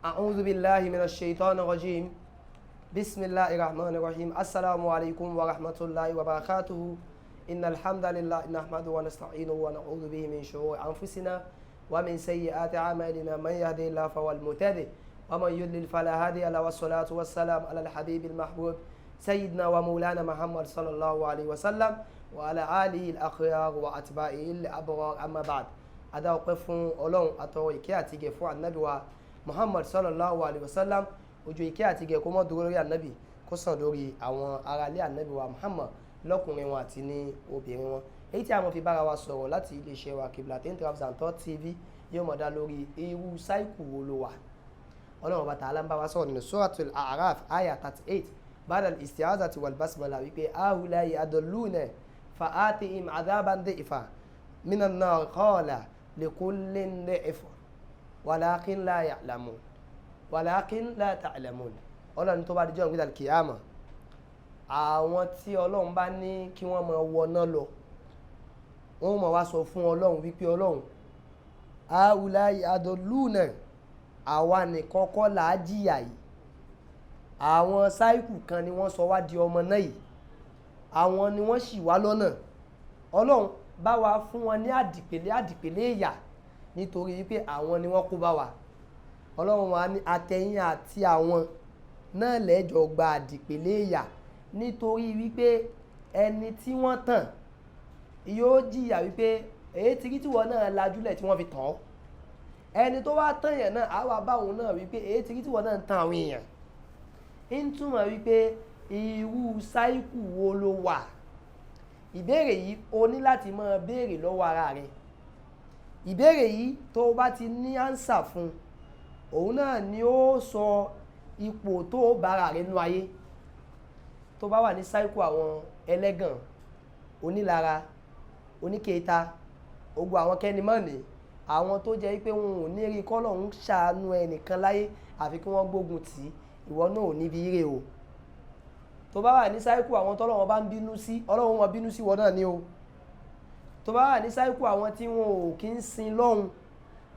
أعوذ بالله من الشيطان الرجيم. بسم الله الرحمن الرحيم. السلام عليكم ورحمة الله وبركاته. إن الحمد لله نحمده ونستعينه ونعوذ به من شرور أنفسنا ومن سيئات أعمالنا. من يهده الله فهو المهتدي ومن يضلل فلا هادي له، والصلاة والسلام على الحبيب المحبوب سيدنا ومولانا محمد صلى الله عليه وسلم وعلى آله الأخيار وأتباعه الأبرار. أما بعد، adá ọpẹ́ fún Ọlọ́run, àtọrọ ìkẹ́ àti ìgẹ̀ fún ànábì wa Muhammad sallallahu alayhi wa sallam. Ojú ìkẹ́ àti ìgẹ̀ kó mọ́ dúró lórí ànábì, kó sàn lórí àwọn aráalé ànábì wa Muhammad, lọ́kùnrin wọn àti ní obìnrin wọn. Èyí tí a mọ̀ fi bára wa sọ̀rọ̀ láti iléeṣẹ́ wa Qiblatain Travels and Tour TV yóò mọ̀ dá lórí irú cycle wo ló wà. Ọlọ́run bàtà aláǹbá wa sọ̀rọ̀ nínú Suratul A'raf aya 38 ba'da al-isti'azati wal basmala wípé هؤلاء أضلونا فآتهم عذابا ضعفا من النار قال لكل ضعف ولكن لا يعلمون ولكن لا تعلمون. Ọlọ́run, tó bá dijọ́ ìgbéda kìámà, àwọn tí Ọlọ́run bá ní kí wọ́n máa wọná lọ, wọ́n máa wá sọ fún Ọlọ́run wípé, "Ọlọ́run, هؤلاء أضلونا, àwa nìkan kọ́ là á jìyà yìí. Àwọn cycle kan ni wọ́n sọ wá di ọmọ náà yìí, àwọn ni wọ́n ṣì wá lọ́nà. Ọlọ́run, bá wa fún wọn ní àdìpèlé àdìpèlé ìyà, nítorí wípé àwọn ni wọ́n kó bá wa." Ọlọ́run wa ní àtẹ̀yìn àti àwọn náà lẹ́jọ́ gba àdìpèlé ìyà, nítorí wípé ẹni tí wọ́n tàn yóò jìyà wípé èyí tí rí tí wọ́n náà lajúlẹ̀ tí wọ́n fi tàn ọ́. Ẹni tó wá tàn yẹn náà, á wá bá òun náà wípé èyí tí rí tí wọ́n náà ń tan àwọn èèyàn. Ń túmọ̀ wípé irú cycle wo ló wà? Ìbéèrè yìí, o ní láti máa béèrè lọ́wọ́ ara rẹ. Ìbéèrè yìí, tó o bá ti ní answer fún, òun náà ni ó sọ ipò tó o bára rẹ nú ayé. Tó bá wà ní cycle àwọn ẹlẹ́gàn, onílara, oníkẹta, ogun, àwọn kẹ́nimọ́ọ̀nì, àwọn tó jẹ́ pé wọn ò ní rí kọ́lọ́hún ṣàánú ẹnìkan láyé àfi kí wọ́n gbógun tì í, ìwọ náà ò níbi ire o. Tó bá wà ní cycle àwọn tọ́lọ́wọ́n bá ń bínú sí, Ọlọ́run wọn bínú sí wọn náà ni o. Tó bá wà ní cycle àwọn tí wọn ò kí ń sin lọ́hun,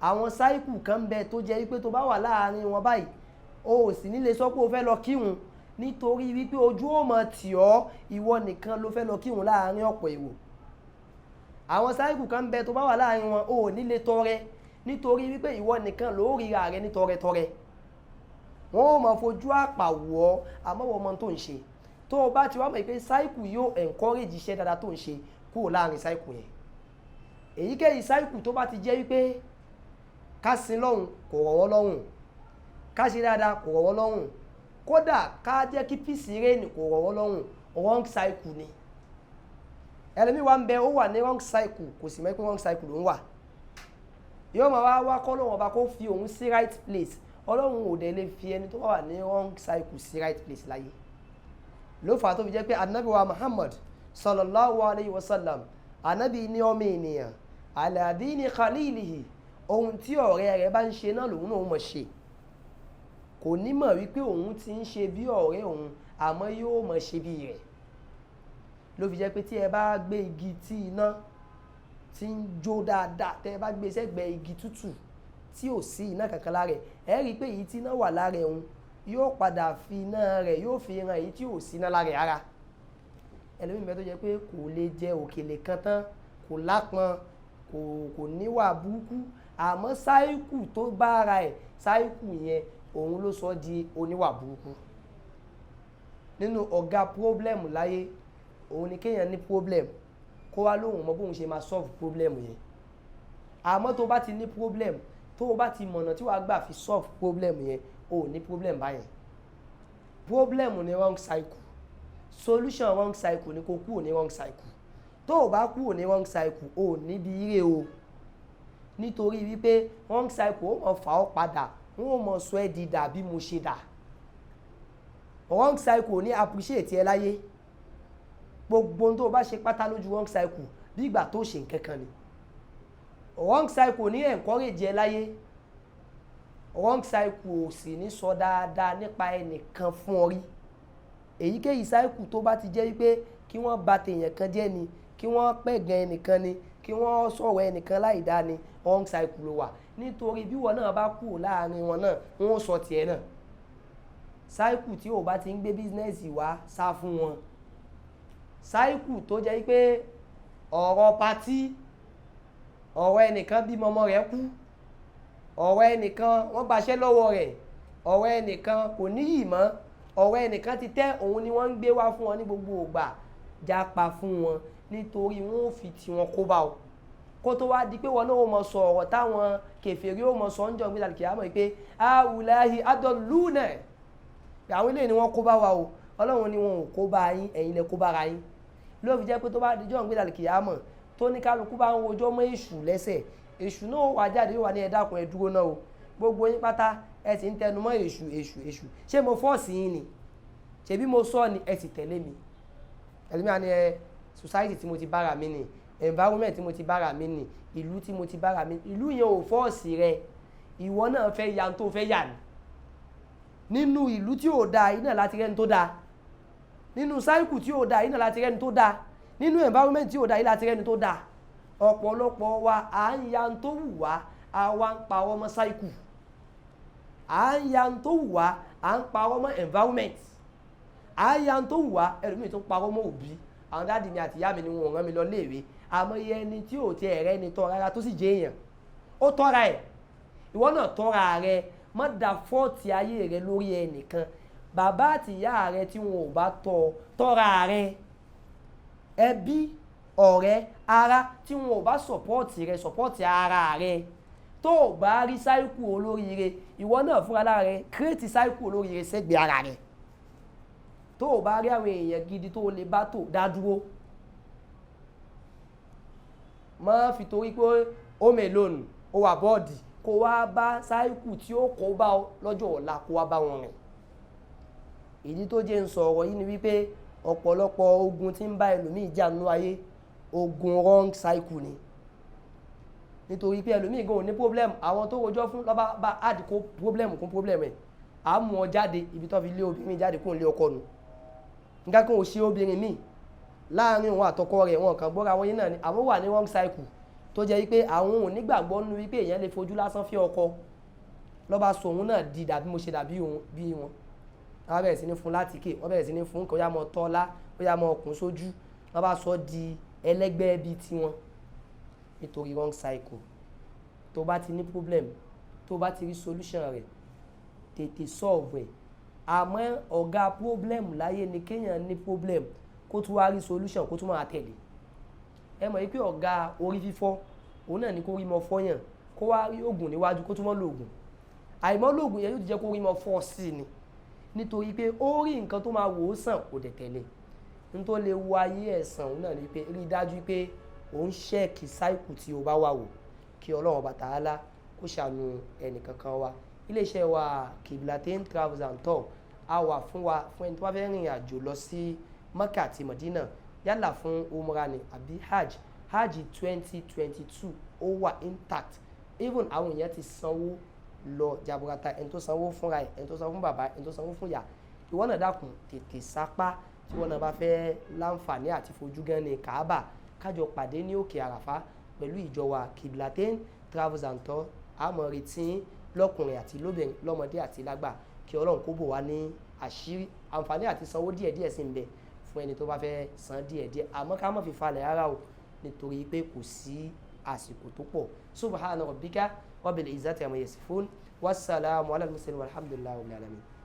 àwọn cycle kan ń bẹ tó jẹ́ wípé tó bá wà láàrin wọn báyìí, o ò sì ní lè sọ pé o fẹ́ lọ kírun, nítorí wípé ojú ò mọ̀ tì ọ́, ìwọ nìkan ló fẹ́ lọ kírun láàrin ọ̀pọ̀ èrò. Àwọn cycle kan ń bẹ, tó bá wà láàrin wọn, o ò ní lè tọrẹ, nítorí wípé ìwọ nìkan ló ríra rẹ ní tọrẹtọrẹ. Wọn ò mọ̀ fojú àpà wọ̀ ọ́, àmọ́ wọ́n mọ tó ń ṣe. Tó o bá ti wá mọ̀ pé cycle yóò encourage iṣẹ́ dáadáa tó ń ṣe, kúrò láàrin cycle yẹn. Èyíkéyìí cycle tó bá ti jẹ́ wípé ká sin lọ́hùn kò rọ̀ wọ́n lọ́rùn, ká ṣe dáadáa kò rọ̀ wọ́n lọ́rùn, kódà ká jẹ́ kí peace reign kò rọ̀ wọ́n lọ́rùn, wrong cycle ni. Ẹlòmíì wá ń bẹ, ó wà ní wrong cycle, kò sì mọ̀ pé wrong cycle ló ń wà. Yóò máa wá wá kọ́ lọ́wọ́ ọba kó fi òun sí right place. Ọlọ́run ò dẹ̀ lè fi ẹni tó bá wà ní wrong cycle sí right place láyé. Ló fà á tó fi jẹ́ pé anabi wa Muhammad sallallahu alayhi wa sallam, anabi ní ọmọ ènìyàn على دين خليله, ohun tí ọ̀rẹ́ rẹ̀ bá ń ṣe náà lòun náà mọ̀ ṣe. Kò ní mọ̀ wípé òun ti ń ṣe bí ọ̀rẹ́ òun, àmọ́ yóò mọ̀ ṣe bí rẹ̀. Ló fi jẹ́ pé tí ẹ bá gbé igi tí iná tí ń jó dáadáa, tẹ́ ẹ bá gbé sẹ́gbẹ̀ẹ́ igi tútù tí ò sí iná kankan lára ẹ̀, ẹ rí i pé èyí tí iná wà lára ẹ̀hún yóò padà fi iná rẹ̀, yóò fi ran èyí tí ò sí iná lára ẹ̀ ara. Ẹlòmíì bẹ́ẹ̀ tó jẹ́ pé kò lè jẹ òkèlè kan tán, kò lápọn, kò níwà burúkú, àmọ́ cycle tó bá ara ẹ̀, cycle yẹn òun ló sọ di oníwà burúkú. Nínú ọ̀gá problem láyé, òun ni kéèyàn ní problem, kó wá lóhùn mọ bóun ṣe máa solve problem yẹn. Àmọ́ tó bá ti ní problem, tó o bá ti mọ̀nà tí wàá gbà fi solve problem yẹn, o ò ní problem báyẹn. Problem ní wrong cycle. Solution wrong cycle ni kó kúrò ní wrong cycle. Tó o bá kúrò ní wrong cycle, o ò níbi ire o, nítorí wípé wrong cycle ó mọ̀ fà ọ́ padà, wọ́n ó mọ̀ sọ ẹ́ di dà bí mo ṣe dà. Wrong cycle ò ní appreciate ẹ láyé. Gbogbo ohun tó o bá ṣe pátá lójú wrong cycle, bí ìgbà tó ṣe nǹkan kan ni. Wrong cycle ò ní encourage ẹ láyé. Wrong cycle ò sì ní sọ dáadáa nípa ẹnìkan fún ọ rí. Èyíkéyìí cycle tó bá ti jẹ́ wípé kí wọ́n bà tèèyàn kan jẹ́ ni, kí wọ́n pẹ̀gàn ẹnìkan ni, kí wọ́n sọ̀rọ̀ ẹnìkan láì dáa ni, wrong cycle ló wà. Nítorí bí wọn náà bá kú láàrin wọn náà, wọn ó sọ tiẹ̀ náà. Cycle tí ò bá ti ń gbé business wá, sá fún wọn. Cycle tó jẹ́ pé ọ̀rọ̀ party, ọ̀rọ̀ ẹnìkan bímọ ọmọ rẹ̀ kú, ọ̀rọ̀ ẹnìkan wọ́n gbaṣẹ́ lọ́wọ́ rẹ̀, ọ̀rọ̀ ẹnìkan kò níyì mọ́, ọ̀rọ̀ ẹnìkan ti tẹ́, òun ni wọ́n ń gbé wá fún wọn ní gbogbo ìgbà, jápa fún wọn, nítorí wọn ò fi tiwọn kó bá o. Kó tó wá di pé wọn náà ó mọ sọ ọ̀rọ̀ táwọn kèfèrí ó mọ sọ ń jọ gbé dàlùkì àmọ́ pé awùláhi adọ́lúnà, àwọn eléyìí ni wọ́n kó bá wa o. Ọlọ́run ni wọn ò kó bá yín, ẹ̀yin lẹ kó bára yín. Ló fi jẹ́ pé tó bá dijọ́ gbé dàlùkì àmọ́ tó ní kálukú bá ń rojọ́ mọ́ èṣù lẹ́sẹ̀, èṣù náà wà jáde, yóò wà ní ẹ dákun, ẹ dúró náà o, gbogbo yín pátá ẹ sì ń tẹnu mọ́ èṣù èṣù èṣù. Ṣé mo force yín ni? Ṣebí mo sọ ni, ẹ sì tẹ̀lé mi. Ẹlòmíràn ni ẹ society tí mo ti bára mi ni, environment tí mo ti bára mi ni, ìlú tí mo ti bára mi. Ìlú yẹn ò force rẹ, ìwọ náà fẹ́ ya tó fẹ́ yà ni. Nínú ìlú tí ò dáa iná láti rẹ́ni tó dáa, nínú cycle tí ò dáa iná láti rẹ́ni tó dáa, nínú environment tí ò dáa iná láti rẹ́ni tó dáa. Ọ̀pọ̀lọpọ̀ wa à ń ya tó wù wá, àwa ń parọ́ mọ́ cycle, à ń ya tó wù wá, à ń parọ́ mọ́ environment, à ń ya tó wù wá. Ẹlòmíì tó ń parọ́ mọ́ òbí, àwọn daddy mi àti ìyá mi ni wọn ò rán mi lọ léèwé. Àmọ́ iye ẹni tí ò tiẹ̀ rẹ́ ni tọ́ rárá tó sì jẹ́ èèyàn, ó tọ́ra ẹ̀. Ìwọ náà tọ́ra rẹ, má da fault ayé rẹ lórí ẹnìkan. Bàbá àti ìyá rẹ tí wọn ò bá tọ́ tọ́ra rẹ, ẹbí, ọ̀rẹ́, ará tí wọn ò bá support rẹ, support ara rẹ. Tó o bá rí cycle olóríire, ìwọ náà fúnra lára rẹ create cycle olóríire sẹ́gbẹ̀ẹ́ ara rẹ. Tó o bá rí àwọn èèyàn gidi tó o lè bá tò, dá dúró. Má fi torí pé home alone, ó wà bored, kó wá bá cycle tí ó kó bá ọ lọ́jọ́ ọ̀la, kó wá bá wọn rìn. Ìdí tó jẹ́ ń sọ ọ̀rọ̀ yìí ni wípé ọ̀pọ̀lọpọ̀ ogun tí ń bá ẹlòmíì jà nínú ayé, ogun wrong cycle ni. Nítorí pé ẹlòmíì gan ò ní problem, àwọn tó rojọ́ fún lọ́ba bá add kó problem kún problem ẹ̀, à mú ọ jáde. Ibi tó fi lé obìnrin jáde kó ń lé ọkọ nu, nǹkan kan ò ṣe obìnrin míì láàrin òun àtọkọ rẹ̀, wọn kàn gbọ́ra wọn yín náà ni. Àwọn wà ní wrong cycle tó jẹ́ wípé àwọn ò nígbàgbọ́ nínú wípé èèyàn lè fojú lásán fi ọkọ lọ́ba sọ òun náà di dàbí mo ṣe dàbí òun bí wọn. Wọ́n bẹ̀rẹ̀ sí ní fún látìkè, wọ́n bẹ̀rẹ̀ sí ní fún nǹkan, ó yá mọ́ tọ́lá, ó yá mọ́ ọkùn sójú, wọ́n bá sọ di ẹlẹ́gbẹ́ bíi tiwọn nítorí wrong cycle. Tó bá ti ní problem, tó bá ti rí solution rẹ̀, tètè solve ẹ̀. Àmọ́ ọ̀gá problem láyé ni kéèyàn ní problem, kó tún wá rí solution, kó tún máa tẹ̀lé. Ẹ mọ̀ wípé ọ̀gá orí fífọ́ òun náà ni kó rí mọ́ fọ́yàn, kó wá rí oògùn níwájú, kó tún mọ́ lòògùn. Àìmọ́ lòògùn yẹn yóò ti jẹ́ kó rí mọ́ fọ́ sí ni, nítorí pé ó rí nǹkan tó máa wò ó sàn, kò dẹ̀ tẹ̀lé. N tó lè wo ayé ẹ̀ sàn òun náà ni pé rí i dájú pé òun check cycle tí o bá wà wò. Kí Ọlọ́run Ọba Ta'ala kó ṣàánú ẹnì kankan wa. Iléeṣẹ́ wa Kiblatain Travels and Tour, a wà fún wa, fún ẹni tó bá fẹ́ rìnrìn àjò lọ sí Mecca àti Medina, yálà fún umrah ni àbí hajj. Hajj 2022 ó wà intact, even àwọn èèyàn ti sanwó lọ jaburata. Ẹni tó sanwó fúnra ẹ̀, ẹni tó sanwó fún bàbá, ẹni tó sanwó fún ìyá, ìwọ náà dákun tètè sápá. Tí wọn náà bá fẹ́ láǹfààní àti fojú gan ní Kaaba, kájọ pàdé ní òkè Àràfá pẹ̀lú ìjọ wa Kiblatain Travels and Tour. Àmọ́ retí lọ́kùnrin àti lóbìnrin, lọ́mọdé àti lágbà. Kí Ọlọ́run kó bò wá ní àṣírí. Àǹfààní àti sanwó díẹ̀díẹ̀ sí ń bẹ fún ẹni tó bá fẹ́ san díẹ̀díẹ̀, àmọ́ ká má fi falẹ̀ rárá o, nítorí pé kò sí àsìkò tó pọ̀. Subhana rabbika rabbil izzati amma yasifun, wasalaamu ala al-mursalin, walhamdulillahi rabbil alamin.